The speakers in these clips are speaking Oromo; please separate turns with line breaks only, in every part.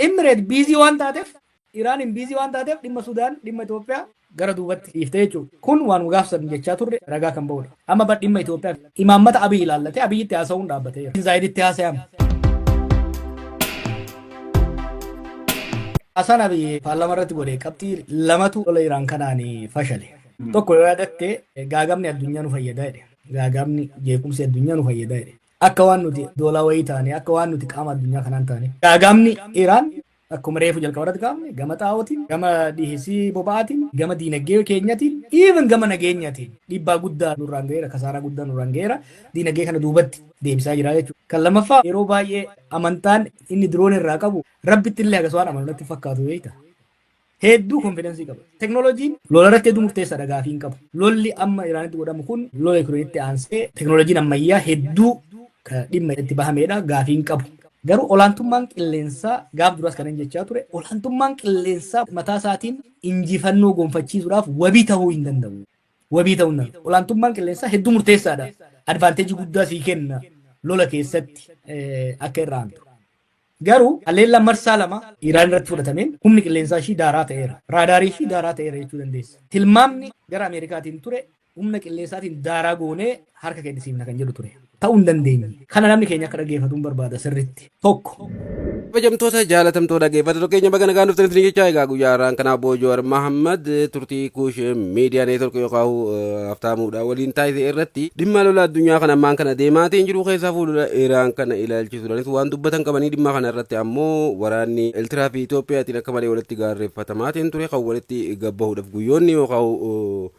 Emireet busy waan taateef, Iraaniin busy waan taateef, dhimma Sudaan, dhimma Itoophiyaa gara duubatti dhiiftee jechuudha. Kun waan gaafsan jechaa turre ragaa kan ba'udha. Amma bar dhimma Itoophiyaa imaammata Abiy ilaallatee Abiyyitti haasa'uun dhaabbateera. Zaayiditti haasa'ama. Haasaan Abiy paarlaamaa irratti godhe qabxii lamatu lola Iraan kanaan fashale. Tokko yoo yaadatte, gaagamni addunyaa nu fayyadaa jedhe. Gaagamni jeequmsi addunyaa nu fayyadaa jedhe. Akka waan nuti doolaa wayii taane, akka waan nuti qaama addunyaa kanaan taane. Gaagamni Iraan akkuma reefu jalqaba irratti kaafne, gama xaa'ootiin, gama dhiheessii boba'aatiin, gama diinagdee keenyatiin, even gama nageenyaatiin dhiibbaa guddaa nurraan ga'eera, kasaaraa guddaa nurraan ga'eera, diinagdee kana duubatti deebisaa jira jechuudha. Kan lammaffaa, yeroo baay'ee amantaan inni diroon irraa qabu rabbitti illee hagas waan amanu natti fakkaatu, beekta. Hedduu confidence qaba. Teknooloojiin lola irratti hedduu murteessaadha, gaafii hin qabu. Lolli amma Iraanitti godhamu kun lola Yukireenitti aansee teknooloojiin ammayyaa hedduu dhimma itti bahameedha, gaafii hin qabu. Garuu olaantummaan qilleensaa, gaaf duras kan inni jechaa ture, olaantummaan qilleensaa mataa isaatiin injifannoo gonfachiisuudhaaf wabii ta'uu hin danda'u. Wabii ta'uu hin danda'u. Olaantummaan qilleensaa hedduu murteessaadha. Advantage guddaa sii kenna lola keessatti akka irra aantu. Garuu haleellaan marsaa 2 Iraan irratti fudhatameen humni qilleensaa ishii daaraa ta'eera. Raadaarii ishii daaraa ta'eera jechuu dandeessa. Tilmaamni gara Ameerikaatiin ture humna qilleensaatiin daaraa goonee harka kennisiifna kan jedhu ture. Ta'uu hin dandeenye. Kana namni keenya akka dhaggeeffatu hin barbaada sirriitti. Tokko.
Kabajamtoota jaalatamtoota dhaggeeffattoota keenya, baga nagaan dhuftanii isin jechaa, egaa guyyaa har'aan kana obbo Jawaar Mahammad turtii Kuush Miidiyaa Neetwork yookaan Haftaamuudha waliin taasise irratti dhimma lola addunyaa kan ammaan kana deemaatiin jiru keessaa fuuldura Iraan kana ilaalchisuudhaanis waan dubbatan qabanii. Dhimma kana irratti ammoo waraanni Eltiraa fi Itoophiyaatiin akka malee walitti gaarreeffatamaatiin ture kan walitti gabbahuudhaaf guyyoonni yookaan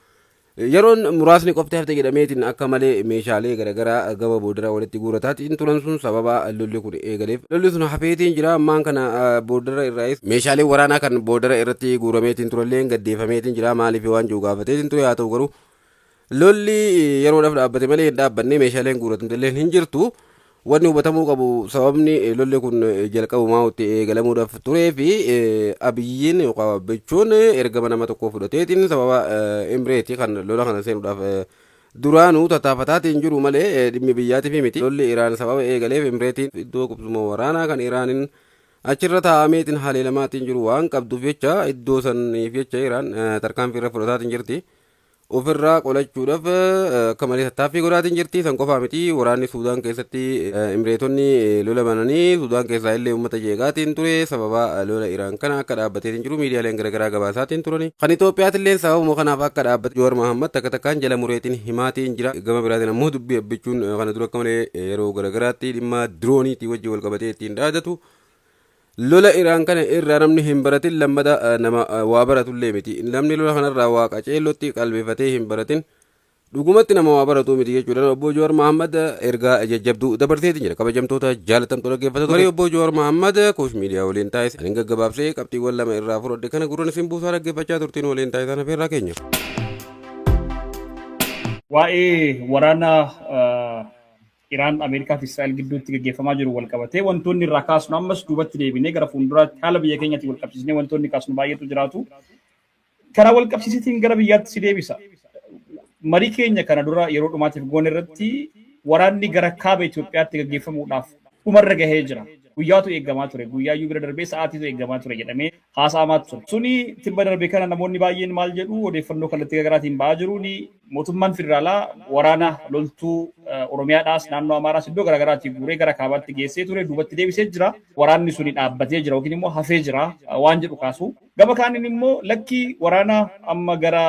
yeroon muraasni qofti hafte jedhameetiin akka malee meeshaalee garaagaraa gama boodara walitti guurataatiin turan sun sababa lolli kun eegaleef lolli sun hafeetiin jira. Ammaan kana boodara irraayis meeshaalee waraanaa kan boodara irratti guurameetiin turallee gaddeeffameetiin jira. Maaliif waan jiru gaafateetiin ture. Haa ta'u garuu lolli yeroodhaaf dhaabbate malee hin dhaabbanne, meeshaaleen guuratamtellee hin jirtu. Wanni hubatamuu qabu, sababni lolli kun jalqabumaa itti eegalamuudhaaf turee fi Abiyyiin yookaan Abbichuun ergama nama tokkoo fudhateetiin sababa Emreeti kan lola kana seenuudhaaf duraanuu tattaafataatiin jiru malee dhimmi biyyaatiif miti. Lolli Iraan sababa eegaleef Emreetiin iddoo qubsuma waraanaa kan Iraaniin achirra taa'ameetiin haleelamaatiin jiru waan qabduuf jecha, iddoo saniif jecha Iraan tarkaanfii irra fudhataatiin jirti. Ofirraa qolachuudhaaf akka malee tattaaffii godhaatiin jirti. San qofaa miti, waraanni Suudaan keessatti Imireetonni lola bananii Suudaan keessaa illee uummata jeeqaatiin ture sababa lola Iraan kana akka dhaabbateetiin jiru miidiyaaleen garaagaraa gabaasaatiin turani. Kan Itoophiyaatillee sababuma kanaaf akka dhaabbate Jawaar Mahammad takka takkaan jala mureetiin himaatiin jira. Gama biraatiin ammoo dubbii Abbichuun kana dura akka malee yeroo garaagaraatti dhimma dirooniitii wajjin wal qabatee ittiin dhaadatu, lola Iraan kana irraa namni hin baratin lammata nama waa baratullee miti. Namni lola kanarraa waa qaceellotti qalbeeffatee hin baratin dhugumatti nama waa baratuu miti jechuudhaan obbo Jawaar Mahammad ergaa jajjabduu dabarseetiin jira. Kabajamtoota jaalatamtoota dhaggeeffattoota, marii obbo Jawaar Mahammad Kuush Miidiyaa waliin taasise ani gaggabaabsee qabxiiwwan lama irraa fudhadhe kana gurran isin buusaa, dhaggeeffachaa turtiin waliin taasisan hafeerraa keenya.
Waa'ee waraana Iraan, Ameerikaa fi Israa'el gidduutti gaggeeffamaa jiru wal qabatee wantoonni irraa kaasnu, ammas duubatti deebinee gara fuulduraatti haala biyya keenyaatiin wal qabsiisnee wantoonni kaasnu baay'eetu jiraatu. Karaa wal qabsiisitiin gara biyyaatti si deebisa. Marii keenya kana dura yeroo dhumaatiif goone irratti waraanni gara kaaba Itoophiyaatti gaggeeffamuudhaaf dhumarra gahee jira. Guyyaatu eeggamaa ture. Guyyaayyuu bira darbee sa'aatiitu eeggamaa ture jedhamee haasa'amaa ture. Suni tibba darbe kana namoonni baay'een maal jedhu, odeeffannoo kallattii garaagaraatiin ba'aa jiruuni, mootummaan federaalaa waraana loltuu Oromiyaadhaas naannoo Amaaraas iddoo garaagaraatii guuree gara kaabaatti geessee ture duubatti deebisee jira. Waraanni suni dhaabbatee jira yookiin immoo hafee jira waan jedhu kaasu. Gama kaaniin immoo lakkii, waraana amma gara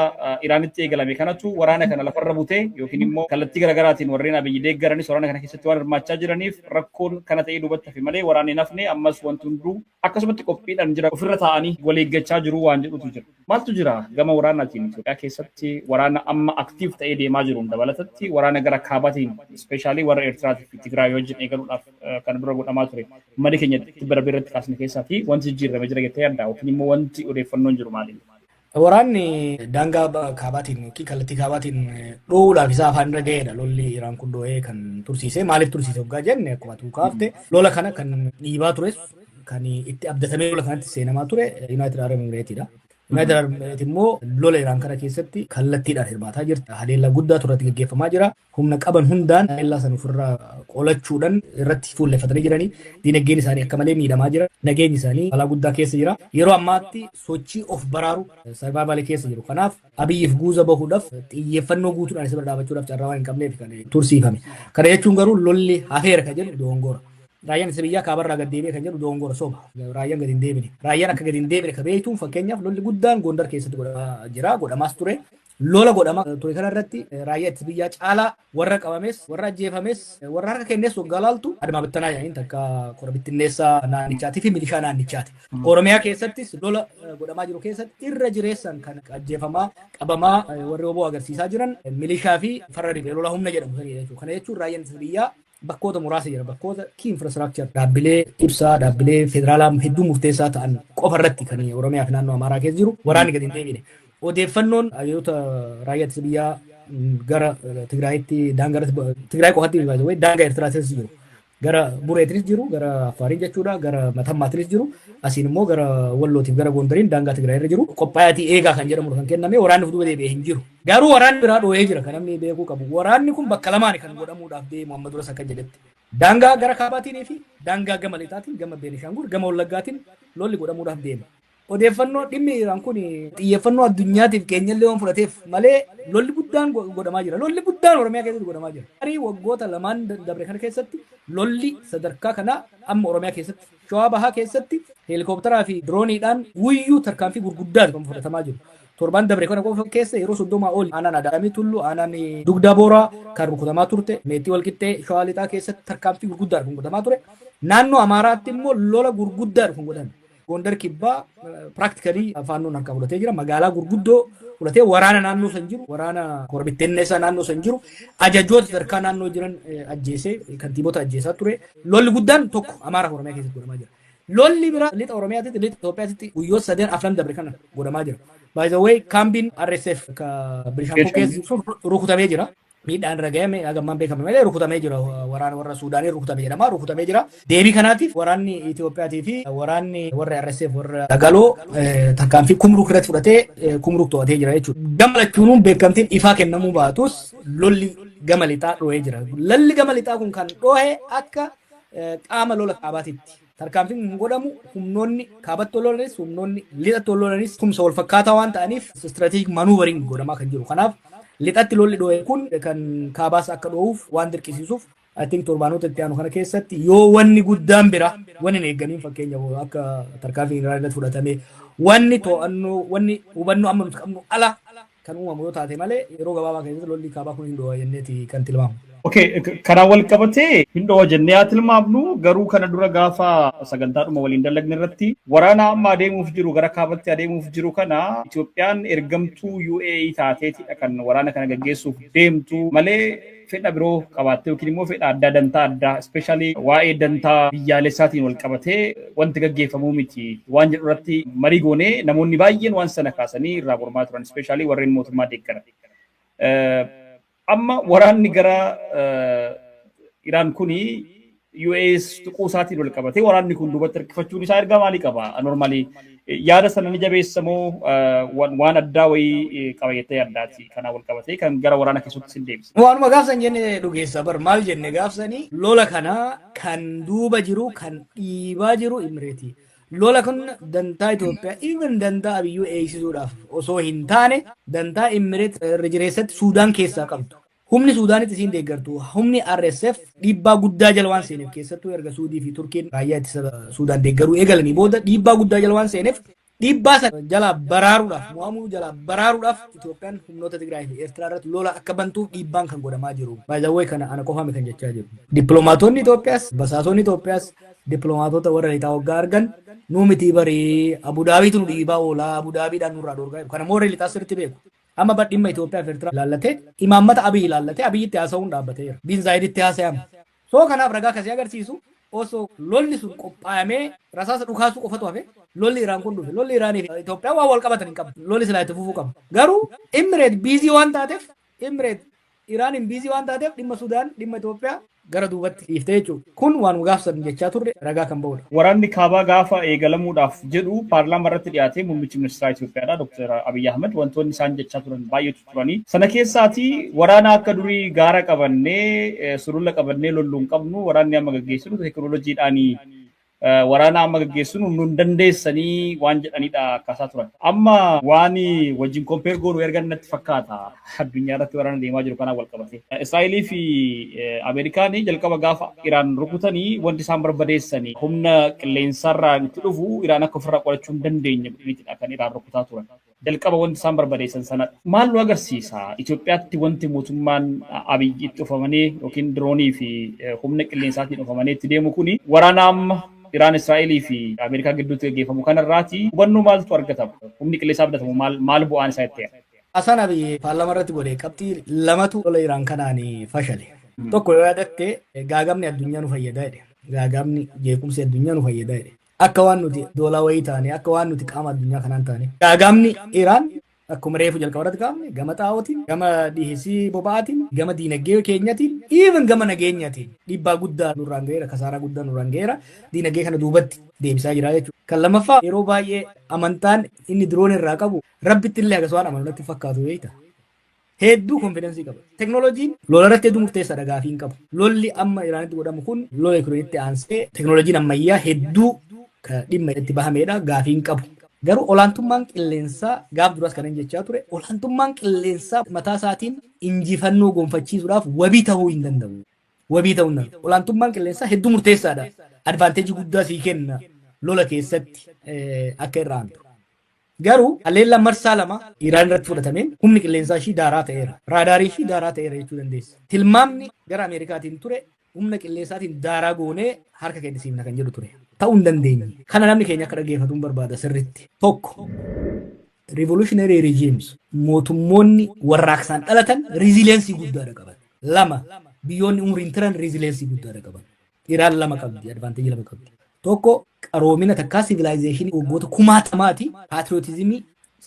Iraanitti eegalame kanatu waraana kana lafarra butee yookiin immoo kallattii garaagaraatiin warreen Abiyyi deeggaranis waraana kana keessatti waan hirmaachaa jiraniif rakkoon kana ta'ee duubatti hafe malee waraanni hin hafne, ammas wanti hunduu akkasumatti qophiidhaan jira, ofirra taa'anii wal eeggachaa jiru waan jedhutu jira. Maaltu jira gama waraanaatiin Itoophiyaa keessatti, waraana amma active ta'ee deemaa jiruun dabalatatti waraana gara kaabaatiin, especially warra Eertiraatii fi Tigraay wajjin eegaluudhaaf kan dura godhamaa ture, marii keenya tibba darbe irratti kaasne keessaatii wanti jijjiirame jira jettee yaaddaa, yookiin immoo wanti odeeffannoon jiru maali?
Waraanni daangaa kaabaatiin yookiin kallattii kaabaatiin dho'uudhaaf isaa afaan irra ga'eedha. Lolli Iraan kun dho'ee kan tursiise. Maaliif tursiise hoggaa jenne, akkuma tuu kaafte, lola kana kan dhiibaa tures, kan itti abdatamee lola kanatti seenamaa ture United Arab Emiratesiidha. United Arab Emirates immoo lola Iraan kana keessatti kallattiidhaan hirmaataa jirti. Haleellaa guddaatu irratti gaggeeffamaa jira. Humna qaban hundaan haleellaa sana ofirraa qolachuudhaan irratti fuulleeffatanii jiranii. Dinagdeen isaanii akka malee miidhamaa jira. Nageenyi isaanii balaa guddaa keessa jira. Yeroo ammaatti sochii of baraaru survival keessa jiru. Kanaaf Abiyyiif guuza bahuudhaaf xiyyeeffannoo guutuudhaan isa bira dhaabachuudhaaf carraa waan hin qabneef kan tursiifame. Kana jechuun garuu lolli hafeera kan jedhu dogongora. Raayyaan ittisa biyyaa kaabarraa gad deebi'e kan jedhu dogongora, soba. Raayyaan gadi hin deebine. Raayyaan akka gadi hin deebine ka beektuun, fakkeenyaaf, lolli guddaan Gondar keessatti godhamaa jira, godhamaas ture. Lola godhamaa ture kana irratti raayyaa ittisa biyyaa caalaa warra qabames, warra ajjeefames, warra harka kennes waggaa laaltu አድማ ብተና jedhaniin takka kora bittinneessaa naannichaatii fi milishaa naannichaati. Oromiyaa keessattis lola godhamaa jiru keessatti irra jireessan kan ajjeefamaa, qabamaa warri oboo agarsiisaa jiran milishaa fi farra riphee lola humna jedhamu sanii jechuudha. Kana jechuun raayyaan ittisa biyyaa bakkoota muraasa jira. Bakkoota key infrastructure, dhaabbilee ibsaa, dhaabbilee federaalaa hedduu murteessaa ta'an qofa irratti kan Oromiyaa fi naannoo Amaaraa keessa jiru waraanni gadi hin deebine. Odeeffannoon ajajoota raayyaa ittisa biyyaa gara Tigraayitti, daangaa Tigraay qofatti, daangaa Eertiraa keessa jiru. Gara Bureetinis jiru, gara Affaariin jechuudha, gara Matammaatinis jiru, asiin immoo gara Wallootiif gara Gondariin daangaa Tigraay irra jiru. Qophaayatii eegaa kan jedhamu kan kenname, waraanni of duuba deebi'ee hin jiru. Garuu waraanni biraa dhoo'ee jira kan namni beekuu qabu. Waraanni kun bakka lamaani kan godhamuudhaaf deemu amma duras akka jedhetti. Daangaa gara kaabaatiin fi daangaa gama lixaatiin, gama Beenishaangul, gama Wallaggaatiin lolli godhamuudhaaf deema. Odeeffannoo dhimmi Iraan kun xiyyeeffannoo addunyaatiif keenyallee waan fudhateef malee lolli guddaan godhamaa jira. Lolli guddaan Oromiyaa keessatti godhamaa jira. Tarii waggoota lamaan dabre kana keessatti lolli sadarkaa kanaa amma Oromiyaa keessatti, Shawaa Bahaa keessatti heelikooptaraa fi dirooniidhaan guyyuu tarkaanfii gurguddaatu kan fudhatamaa jiru. Torban dabre kana qofa keessa yeroo 30 ol aanaan Adaamii Tullu, aanaan Dugdaa Booraa kan rukutamaa turte, Meexxii Walqixxee Shawaa Lixaa keessatti tarkaanfii gurguddaadha kan godhamaa ture. Naannoo Amaaraatti immoo lola gurguddaadha kan godhame. Gondar kibbaa practically faannoon harkaa fudhatee jira. Magaalaa gurguddoo fudhatee waraana naannoo san jiru, waraana korbittenneessaa naannoo san jiru, ajajoota sadarkaa naannoo jiran ajjeesee kantiibota ajjeesaa ture. Lolli guddaan tokko Amaara Oromiyaa keessatti godhamaa jira. Lolli biraa lixa Oromiyaatti, lixa Itoophiyaatti guyyoota sadeen afran dabre kana godhamaa jira. By the way, kaambiin RSF ka Binishaangul keessa rukutamee jira. Miidhaan irra gahame hagammaan beekame malee rukutamee jira. Waraana warra Suudaanii rukutamee jedhama, rukutamee jira. Deebii kanaatiif waraanni Itoophiyaatii fi waraanni warra RSF warra Dagaloo tarkaanfii Kumruk irratti fudhatee Kumruk to'atee jira jechuudha. Gama lachuunuun beekamtiin ifaa kennamuu baatus lolli gama lixaa dhohee jira. Lolli gama lixaa kun kan dhohe akka qaama lola kaabaatitti. Tarkaanfiin kun godhamu humnoonni kaabatti lolanis humnoonni lixatti lolanis tumsa wal fakkaataa waan ta'aniif strategic maneuvering godhamaa kan jiru. Kanaaf lixatti lolli dhohe kun kan kaabaas akka dhohuuf waan dirqisiisuuf, I think torbaanota itti aanu kana keessatti yoo wanni guddaan bira wanni hin eeggamiin, fakkeenyaaf akka tarkaanfiin Iraan irratti fudhatame, wanni to'annoo, wanni hubannoo amma nuti qabnu ala kan uumamu yoo taate malee, yeroo gabaabaa keessatti lolli kaabaa kun hin dhoha jenneeti kan tilmaamu.
Okay, kanaan wal qabatee hin dhoha jennee haa tilmaamnu, garuu kana dura gaafa sagantaadhuma waliin dalagne irratti waraana amma adeemuuf jiru, gara kaabatti adeemuuf jiru kana, Itoophiyaan ergamtuu UAE taateetidha kan waraana kana gaggeessuuf deemtu malee fedha biroo qabaattee yookiin immoo fedha addaa, dantaa addaa, especially waa'ee dantaa biyyaalessaatiin wal qabatee wanti gaggeeffamuu miti waan jedhu irratti marii goonee namoonni baay'een waan sana kaasanii irraa mormaa turan, especially warreen mootummaa deeggaran. Amma waraanni gara Iraan kuni US tuquu isaatiin wal qabatee waraanni kun duubatti harkifachuun isaa ergaa maalii qaba? Normally yaada sana ni jabeessa moo waan addaa wayii qaba jettee yaaddaati kanaan wal qabatee kan gara waraana keessatti sin deebisa?
Waanuma gaafsan jenne dhugeessa bar. Maal jenne gaafsanii? Lola kana kan duuba jiru, kan dhiibaa jiru Imireetii. Lola kun dantaa Itoophiyaa, even dantaa Abiyyuu eegsisuudhaaf osoo hin taane, dantaa Imireet irra jireessatti Suudaan keessaa qabdu. Humni Suudaanitti isiin deeggartu, humni RSF dhiibbaa guddaa jala waan seeneef, keessattuu erga Suudii fi Turkiin raayyaa ittisa Suudaan deeggaruu eegalanii booda dhiibbaa guddaa jala waan seeneef, dhiibbaa sana jalaa baraaruudhaaf, mo'amuu jalaa baraaruudhaaf Itoophiyaan humnoota Tigraay fi Eertiraa irratti lola akka bantuuf dhiibbaan kan godhamaa jiru. Baay'ee kana ana qofaami kan jechaa jiru. Dippiloomaatonni Itoophiyaas, basaasonni Itoophiyaas dippiloomaatota warra lixaa waggaa argan, "Nuu miti barii, Abudaabiitu nu dhiibaa oolaa, Abudaabiidhaan nurraa dhorkaa." Kana immoo warri lixaa sirriitti beeku. Amma bar dhimma Itoophiyaa fi Eertiraa ilaallatee, imaammata Abiy ilaallatee Abiyyitti haasa'uun dhaabbateera. Bin Zaayiditti haasa'ama. So kanaaf ragaa kasii agarsiisu, osoo lolli sun qophaa'amee rasaasa dhukaasuu qofatu hafe lolli Iraan kun dhufe. Lolli Iraanii fi Itoophiyaa waan wal qabatan hin qabu. Lolli silaa itti fufuu qaba. Garuu Imireet busy waan taateef, Imireet Iraaniin busy waan taateef, dhimma Sudaan, dhimma Itoophiyaa Gara duubatti dhiiftee jechuudha. Kun waan gaafsan jechaa turre ragaa kan ba'udha.
Waraanni kaabaa gaafa eegalamuudhaaf jedhu paarlaamaa irratti dhiyaatee muummichi ministeeraa Itoophiyaadha, Dr. Abiy Ahmed, wantoonni isaan jechaa turan baay'eetu turanii. Sana keessaati waraana akka durii gaara qabannee, sulula qabannee lolluu hin qabnu, waraanni amma gaggeessinu teekinooloojiidhaanii, waraana amma gaggeessinu nun dandeessanii waan jedhanidha kaasaa turan. Amma waan wajjin compare goonu erga natti fakkaata addunyaa irratti waraana deemaa jiru kanaan wal qabate. Israa'elii fi Ameerikaan jalqaba gaafa Iraan rukutanii wanti isaan barbadeessanii humna qilleensarraa itti dhufu Iraan akka ofirraa qolachuu hin dandeenye godhaniitidha kan Iraan rukutaa turan. Jalqaba wanti isaan barbadeessan sanadha. Maal nu agarsiisa? Itoophiyaatti wanti mootummaan Abiy itti oofamanii yookiin diroonii fi humna qilleensaatiin oofamanii itti deemu kuni waraana amma Iraan, Israa'elii fi Ameerikaa gidduutti gaggeeffamu kanarraati hubannoo maaltu argatama? Humni qilleensaa abdatamu maal maal bu'aan isaa itti?
Haasaan Abiy paarlaamaa irratti godhe qabxii lamatu lola Iraan kanaan fashale. Tokko yoo yaadatte, gaagamni addunyaa nu fayyada jedhe. Gaagamni jeequmsi addunyaa nu fayyada jedhe. Akka waan nuti doolaa wayii taane, akka waan nuti qaama addunyaa kanaan taane. Gaagamni Iraan akkuma reefu jalqaba irratti kaafne gama xaa'ootiin, gama dhiheessii boba'aatiin, gama diinagdee keenyatiin, even gama nageenyatiin dhiibbaa guddaa nurraan ga'eera, kasaaraa guddaa nurraan ga'eera, diinagdee kana duubatti deebisaa jira jechuudha. Kan lammaffaa, yeroo baay'ee amantaan inni diroon irraa qabu Rabbitti illee hagas waan amanu natti fakkaatu beekta. Hedduu confidence qaba. Teknooloojiin lola irratti hedduu murteessaadha, gaafii hin qabu. Lolli amma Iraanitti godhamu kun lola Yukireenitti aansee teknooloojiin ammayyaa hedduu dhimma itti bahameedha, gaafii hin qabu. Garuu olaantummaan qilleensaa, gaaf duras kanan jechaa ture, olaantummaan qilleensaa mataa isaatiin injifannoo gonfachiisuudhaaf wabii ta'uu hin danda'u. Wabii ta'uu hin danda'u. Olaantummaan qilleensaa hedduu murteessaadha. Advantage guddaa sii kenna lola keessatti akka irra aantu. Garuu haleellaan marsaa 2 Iraan irratti fudhatameen humni qilleensaa ishii daaraa ta'eera. Raadaarii ishii daaraa ta'eera jechuu dandeessa. Tilmaamni gara Ameerikaatiin ture humna qilleensaatiin daaraa goonee harka kennisiifna kan jedhu ture. Ta'uu hin dandeenye. Kana namni keenya akka dhaggeeffatu hin barbaada sirriitti. Tokko, revolutionary regimes, mootummoonni warraaqsaan dhalatan resilience guddaadha qaban. Lama, biyyoonni umriin turan resilience guddaadha qaban. Iraan lama qabdi, advantage lama qabdi. Tokko, qaroomina takkaa civilization waggoota kumaatamaati, patriotism,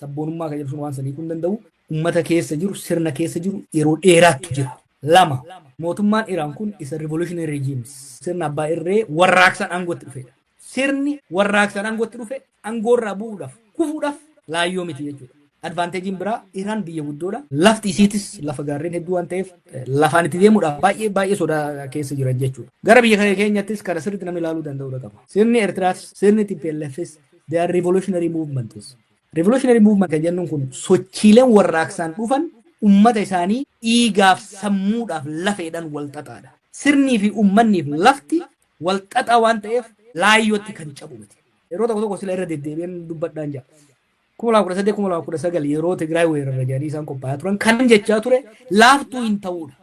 sabboonummaa kan jedhu sun waan sanii kun danda'u ummata keessa jiru, sirna keessa jiru yeroo dheeraattu jira. Lama, mootummaan Iraan kun isa revolutionary regime, sirna abbaa irree warraaqsaan aangootti dhufedha. Sirni warraaqsaan aangootti dhufe aangoorraa bu'uudhaaf, kufuudhaaf laayyoo miti jechuudha. Advantageiin biraa, Iraan biyya guddoodha. Lafti isiitis lafa gaarreen hedduu waan ta'eef lafaan itti deemuudhaaf baay'ee baay'ee sodaa keessa jiran jechuudha. Gara biyya keenyattis kana sirriitti namni ilaaluu danda'uudha qaba. Sirni Eertiraas, sirni TPLFs, they are revolutionary movements. Revolutionary movement kan jennuun kun sochiileen warraaqsaan dhufan ummata isaanii dhiigaaf, sammuudhaaf, lafeedhaan wal xaxaadha. Sirnii fi ummanniif lafti wal xaxaa waan ta'eef laayyootti kan cabu miti. Yeroo tokko tokko sila irra deddeebi'een dubbadhaan jira. 2018, 2019 yeroo Tigraay weerarra jedhanii isaan qophaa'aa turan kan jechaa ture laaftuu hin ta'uudha.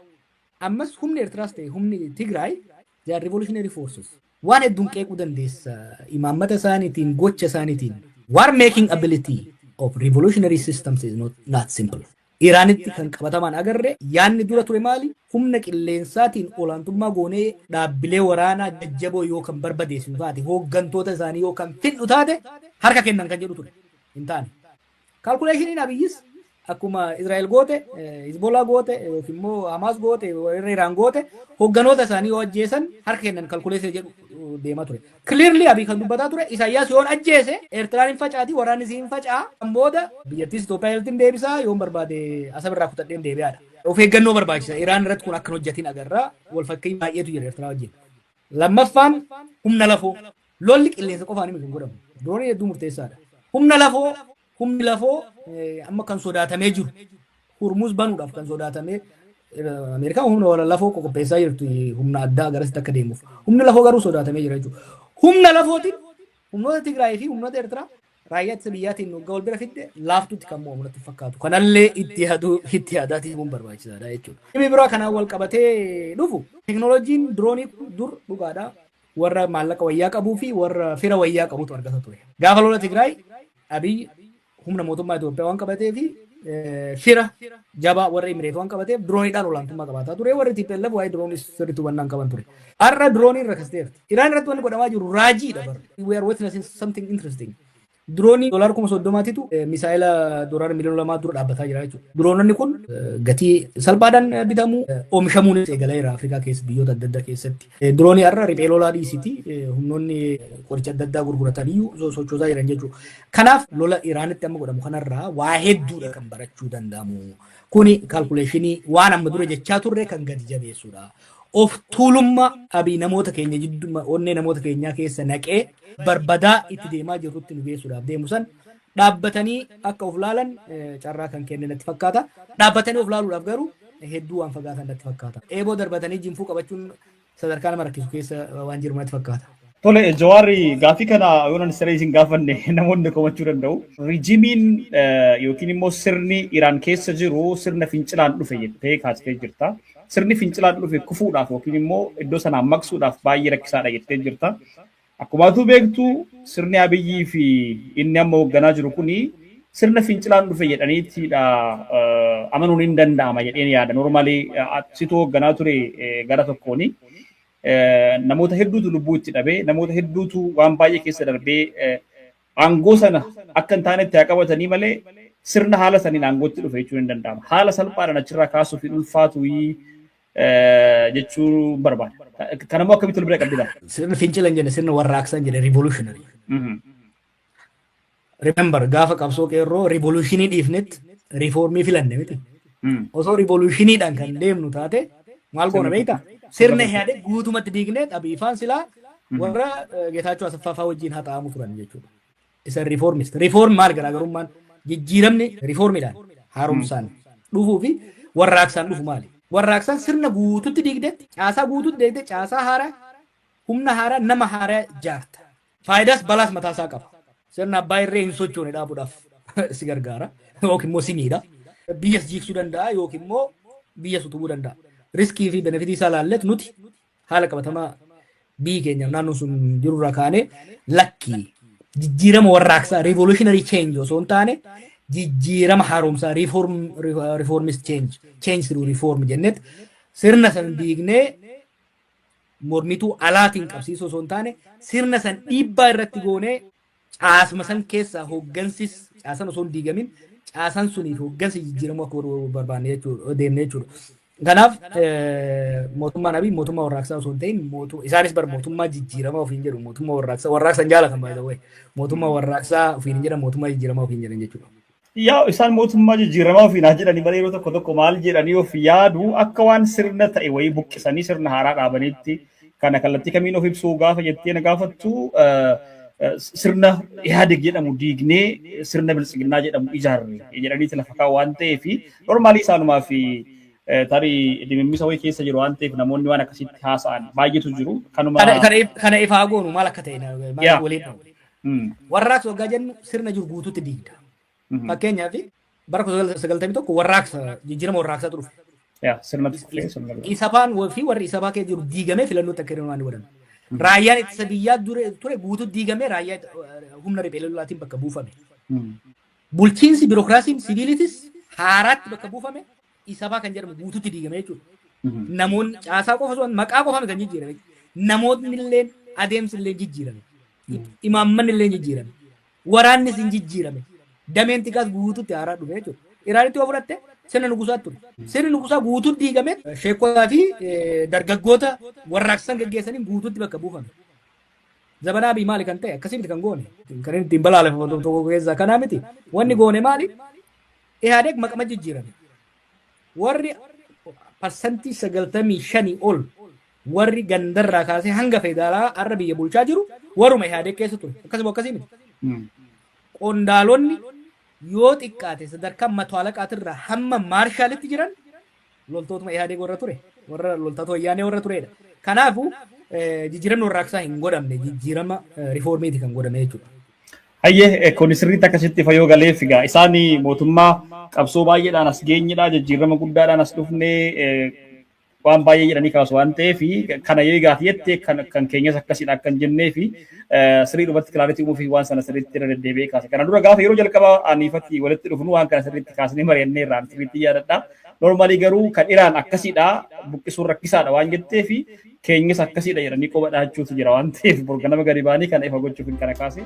Ammas humni Eertiraas ta'e humni Tigraay, they are revolutionary forces. Waan hedduun qeequu dandeessa imaammata isaaniitiin, gocha isaaniitiin. War making ability of revolutionary systems is not simple. Iraanitti kan qabatamaan agarre, yaanni dura ture maali? Humna qilleensaatiin olaantummaa goonee dhaabbilee waraanaa jajjaboo yoo kan barbadeessinu taate, hooggantoota isaanii yoo kan fidhu taate, harka kennan kan jedhu ture. Hin taane. Calculationiin Abiyyis akkuma Israa'el goote, Hizbolaa goote, yookiin immoo Hamaas goote, warra Iraan goote, hoogganoota isaanii yoo ajjeesan harka kennan calculation jedhu deemaa ture. Clearly Abiy kan dubbataa ture, Isaayyaas yoon ajjeese Eertiraan hin facaati, waraanni hin facaa, kan booda biyyattiis Itoophiyaa jalatti hin deebisaa, yoon barbaade Asab irraa kutadheen deebi'aadha. Of eeggannoo barbaachisa. Iraan irratti kun akkan hojjetin agarra. Wal fakkii baay'eetu jira Eertiraa wajjin. Lammaffaan humna lafoo. Lolli qilleensa qofaan miti kan godhamu. Dirooniin hedduu murteessaadha. Humna lafoo, humni lafoo amma kan sodaatamee jiru Hurmuz banuudhaaf kan sodaatamee, Ameerikaan humna lafoo qopheessaa jirtu humna addaa garasitti akka deemuuf. Humni lafoo garuu sodaatamee jira jechuudha. Humna lafootiin humnoota Tigraay fi humnoota Eertiraa raayyaa ittisa biyyaatiin waggaa wal bira fidde laaftutti kan mo'amu natti fakkaatu. Kanallee itti yaaduu, itti yaadaatii himuun barbaachisaadha jechuudha. Dhimmi biraa kanaan wal qabatee dhufu, teknooloojiin diroonii dur dhugaadha. Warra maallaqa wayyaa qabuu fi warra fira wayyaa qabutu argata ture. Gaafa lola Tigraay Abiy humna mootummaa Itoophiyaa waan qabatee fi fira jabaa warra Imireet waan qabateef dirooniidhaan olaantummaa qabaataa ture. Warri TPLF waa'ee diroonii sirriitti hubannaa hin qaban ture. Har'a dirooniin rakasteerti. Iraan irratti wanni godhamaa jiru raajiidha bara. We are witnessing something interesting. Diroonii $30,000titu misaayila $2 million dura dhaabbataa jira jechuudha. Diroononni kun gatii salphaadhaan bitamu, oomishamuun eegaleera Afrikaa keessa biyyoota adda addaa keessatti. Diroonii har'a riphee lolaa dhiisiti humnoonni qoricha adda addaa gurguratan iyyuu sochoosaa jiran jechuudha. Kanaaf lola Iraanitti amma godhamu kanarraa waa hedduudha kan barachuu danda'amu. Kuni calculation waan amma dura jechaa turre kan gadi jabeessudha. Of tuulummaa Abii namoota keenya jidduu onnee namoota keenyaa keessa naqee barbadaa itti deemaa jirrutti nu geessuudhaaf deemu san dhaabbatanii akka of laalan carraa kan kenne natti fakkaata. Dhaabbatanii of laaluudhaaf garuu hedduu waan fagaatan natti fakkaata. Eeboo darbatanii jinfuu qabachuun sadarkaa nama rakkisu keessa waan jiru natti fakkaata.
Tole, Jawaarri, gaafii kana yoo nan siree isin gaafanne namoonni komachuu danda'u. Regime-iin yookiin immoo sirni Iraan keessa jiru sirna fincilaan dhufe jettee kaastee jirta. Sirni fincilaan dhufe kufuudhaaf yookiin immoo iddoo sanaa maqsuudhaaf baay'ee rakkisaadha jettee jirta. Akkuma atuu beektu, sirni Abiyyii fi inni amma hoogganaa jiru kuni sirna fincilaan dhufe jedhaniitidha amanuun hin danda'ama jedheen yaada. Normally situ hoogganaa ture gara tokkooni. Namoota hedduutu lubbuu itti dhabee, namoota hedduutu waan baay'ee keessa darbee, aangoo sana akka hin taanetti haa qabatanii malee sirna haala saniin aangootti dhufe jechuun hin danda'ama. Haala salphaadhaan achirraa kaasuuf hin ulfaatu jechuu barbaada. Kanammoo akkamitti wal bira qabdida?
Sirna fincila hin jenne, sirna warraaqsaa hin jedhe, revolutionary. Remember, gaafa qabsoo qeerroo revolution dhiifnetti reform filanne miti. Osoo revolutioniidhaan kan deemnu taate maal goona beektaa? Sirna yaade guutumatti diignee xabiifaan silaa warra Geetaachoo Asaffaa fa'aa wajjin haxaa'amu turan jechuudha. Isa reformist. Reform maal garaagarummaan jijjiiramni reformiidhaan haaromsaan dhufuu fi warraaqsaan dhufu maali? Warraaqsaan sirna guututti diigdetti, caasaa guututti diigdee, caasaa haaraa, humna haaraa, nama haaraa ijaarta. Faayidaas balaas mataasaa qaba. Sirna abbaa irree hin sochoone dhaabuudhaaf si gargaara. Yookiin immoo si miidha. Biyyas jiiksuu danda'a yookiin immoo biyyas utubuu danda'a. Risk fi benefit isaa ilaallet nuti haala qabatamaa biyyi keenya naannoon sun jirurraa kaanee, lakkii, jijjiirama warraaqsaa revolutionary change osoo hin taane jijjiirama haaromsaa reform, reformist change, change through reform jennet sirna san diignee mormituu alaatiin qabsiisuu osoo hin taane sirna san dhiibbaa irratti goonee caasma san keessaa hooggansis caasan osoo hin diigamin caasan suniif hooggansi jijjiiramuu akka barbaanne jechuudha deemne jechuudha. Kanaaf mootummaan Abiy mootummaa warraaqsaa osoo hin ta'in, isaanis bar mootummaa jijjiiramaa ofiin jedhu, mootummaa warraaqsaa, warraaqsa hin jaalatan by the way, mootummaa warraaqsaa ofiin hin jedhan, mootummaa jijjiiramaa ofiin jedhan jechuudha.
Yaa, isaan mootummaa jijjiiramaa ofiin haa jedhanii malee yeroo tokko tokko maal jedhanii of yaadu, akka waan sirna ta'e wayii buqqisanii sirna haaraa dhaabanitti. Kana kallattii kamiin of ibsuu gaafa jettee na gaafattu, sirna Ihaadig jedhamu diignee sirna Biltsiginnaa jedhamu ijaarre jedhaniiti lafa kaa'u waan ta'eef, normally isaanumaa fi tarii dimimmisa wayii keessa jiru waan ta'eef namoonni waan akkasitti haasa'an baay'eetu jiru. Kanuma
Kana ifaa goonu maal akka ta'e maal waliin dhahu. Warraaqsa waggaa jennu sirna jiru guutuutti diigda. Fakkeenyaaf bara 1991 warraaqsa, jijjiirama warraaqsaatu dhufe.
Sirna
Isapaan fi warri Isapaa keessa jiru diigamee filannootti akka hirmaanni godhame. Raayyaan ittisa biyyaa ture guutuu diigamee raayyaa humna riphee lolaatiin bakka buufame. Bulchiinsi biirokiraasiin siviilitis haaraatti bakka buufame. Isapaa kan jedhamu guutuutti diigame jechuudha. Namoonni caasaa qofa osoo maqaa qofa kan jijjiirame. Namoonni illee, adeemsi illee jijjiirame. Imaammanni illee jijjiirame. Waraannis hin jijjiirame. Dameen tikaas guutuutti haaraa dhufe jechuudha. Iraanitti yoo fudhatte sirna nugusaa ture. Sirni nugusaa guutuutti diigame, sheekotaa fi dargaggoota warraaqsan geggeessaniin guutuutti bakka buufame. Zabanaa bii maali kan ta'e? Akkasii miti kan goone. Kan inni ittiin balaaleffatu tokko keessaa kanaa miti. Wanni goone maali? Ihaadeeg maqama jijjiirame. Warri 95% ol, warri gandarraa kaasee hanga federaalaa har'a biyya bulchaa jiru, warruma Ihaadeeg keessa ture. Akkasuma akkasii miti. Qondaalonni yoo xiqqaate sadarkaa mato alaqaatirraa hamma maarshaalitti jiran loltootuma Ihaadeeg warra ture. Warra loltoota wayyaanee warra turedha. Kanaafuu jijjiiramni warraaqsaa hin godhamne, jijjiirama reformiiti kan godhame jechuudha.
Hayyee, kun sirriitti akkasitti fayyoo galeef egaa isaan mootummaa qabsoo baay'eedhaan as geenyedha, jijjiirama guddaadhaan as dhufnee waan baay'ee jedhanii kaasu waan ta'eef, kana yoo gaafi jette kan keenyas akkasidha akkan jennee fi sirrii dhumatti clarity uumuu fi waan sana sirriitti irra deddeebi'ee kaase. Kana dura gaafa yeroo jalqaba aniifatti walitti dhufnu waan kana sirriitti kaasnee mari'annee irraan sirriitti yaadadha. Normally garuu kan Iraan akkasidha, buqqisuun rakkisaadha waan jettee fi keenyas akkasidha jedhanii qoba dhaachuutu jira waan ta'eef, borganama gadi ba'anii kana ifa gochuuf kana kaase.